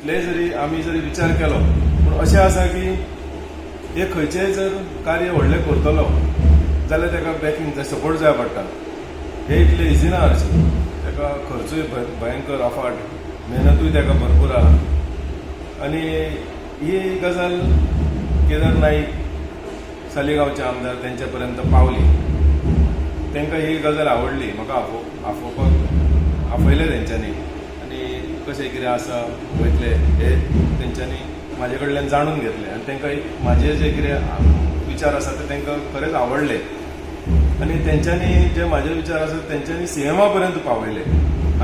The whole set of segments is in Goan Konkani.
इतलेय जरी आमी जरी विचार केलो पूण अशें आसा की हे खंयचेंय जर कार्य व्हडलें करतलो जाल्यार ताका बॅकिंग जाय, सपोर्ट जाय पडटा. हे इतलें इजी ना हरशीं. ताका खर्चूय भयंकर अफाट, मेहनतूय ताका भरपूर आहा. आनी ही गजाल केदार नाईक, सालिगांवचे आमदार, तेंच्या पर्यंत पावली. तांकां ही गजाल आवडली. म्हाका आफोवपाक आपयलें तेंच्यांनी आनी कशें कितें आसा वयतले हे तेंच्यांनी म्हाजे कडल्यान जाणून घेतलें आनी तांकां म्हाजे जे कितें विचार आसा ते तांकां खरेंच आवडले. आनी तेंच्यांनी जे म्हाजे विचार आसा तेंच्यांनी सीएमा पर्यंत पावयले.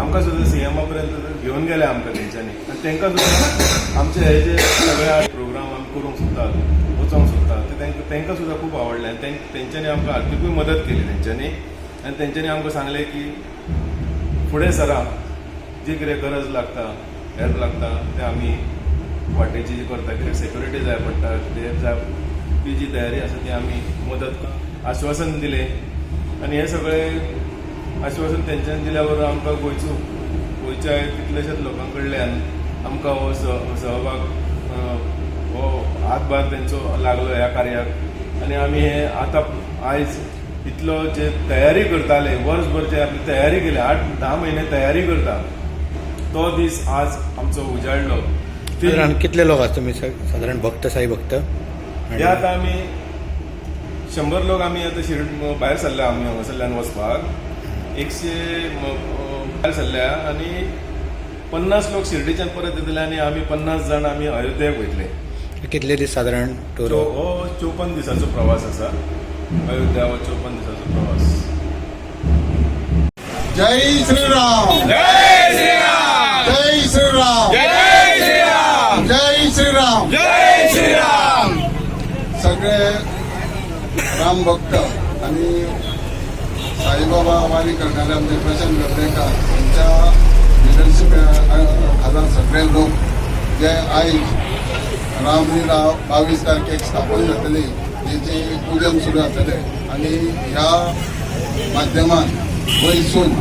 आमकां सुद्दां सीएमा पर्यंत घेवन गेले आमकां तेंच्यांनी. आनी तांकां सुद्दां आमचे हे जे सगळे प्रोग्राम आमी करूंक सोदतात, वचोंक सोदतात, ते तांकां सुद्दां खूब आवडले. आनी तेंच्यांनी आमकां आर्थिकूय मदत केली तेंच्यांनी. आनी तेंच्यांनी आमकां सांगलें की फुडें सरा, जी कितें गरज लागता, हेल्प लागता, ते आमी वाटेची जी करता. कितें सेक्युरिटी जाय पडटा, कितें जाय, ती जी तयारी आसा ती आमी मदत आश्वासन दिलें. आनी हें सगळें आश्वासन तेंच्यांनी दिल्या बरोबर आमकां गोंयच्या कितलेशेच लोकां कडल्यान आमकां हो सहभाग, हो हातभार तेंचो लागलो ह्या कार्याक. आनी आमी हे आतां आयज इतलो जे तयारी करताले, वर्सभर जे आपली तयारी केली, 8-10 म्हयने तयारी करता, तो दीस आज आमचो उजाडलो. साधारण कितले लोक आसा तुमी साधारण भक्त, साई भक्त? हे आतां आमी 100 लोक. आमी आतां शिर्डी भायर सरल्या. आमी हांगासरल्यान वचपाक 100 भायर सरल्या आनी 50 लोक शिर्डीच्यान परत येतले आनी आमी 50 जाण आमी अयोध्येक वयतले. कितले दीस साधारण टूर? हो 54 दिसाचो प्रवास आसा. अयोध्या हो 54 दिसाचो प्रवास. जय श्रीराम, जय श्रीराम, जय श्रीराम, जय श्रीराम, जय श्रीराम, जय श्रीराम. सगळे राम भक्त आणि साईबाबा वारी करणारे आमचे प्रशांत गवळेकर यांच्या लिडरशीप खाला सगळे लोक जे आयज रामलीला 22 तारखेक स्थापन जातली, तेची पूजन सुरू जातले. आणि ह्या माध्यमान वयसून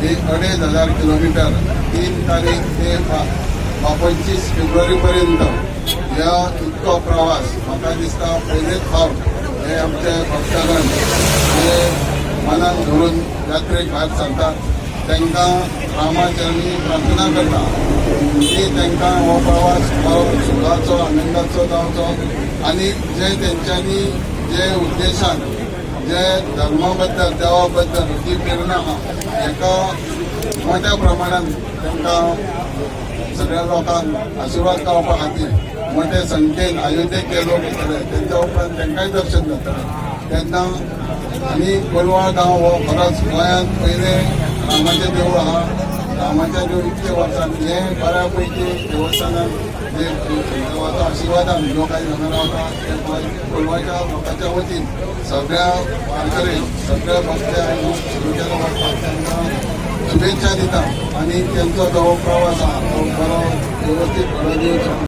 हे 2500 किलोमीटर 3 तारीख ते 25 फेब्रुवारी पर्यंत ह्या इतको प्रवास म्हाका दिसता पयलेच फावट हे आमचे भक्तगण जे मनान धरून यात्रेक भायर सरतात, तांकां रामाचरणी प्रार्थना करता की तांकां हो प्रवास बरो सुखाचो, आनंदाचो जावचो. आनी जे तेंच्यांनी जे उद्देशान, जे धर्मा बद्दल, देवा बद्दल जी प्रेरणा आहा, हेका मोठ्या प्रमाणात तांकां सगळ्या लोकांक आशिर्वाद गावपा खातीर मोठे संख्येन अयोध्येक जे लोक येतले, तेंच्या उपरांत तांकांय दर्शन जातलें तेन्ना. आनी कोलवाळ गांव हो खरोच गोंयांत पयलें रामाचें देवूळ आहा. रामाचें देवूळ इतके वर्सां हें बऱ्या पैकी देवस्थानान जे देवाचो आशिर्वादान लोक आयज हांगा रावता, ते कोलवाच्या लोकांच्या वतीन सगळ्या वारकरी, सगळ्या भक्त आनी अयोध्येला वचपाक तांकां शुभेच्छा दिता. आनी तेंचो जो प्रवास आहा तो बरो व्यवस्थीत घडोवन दिवचो.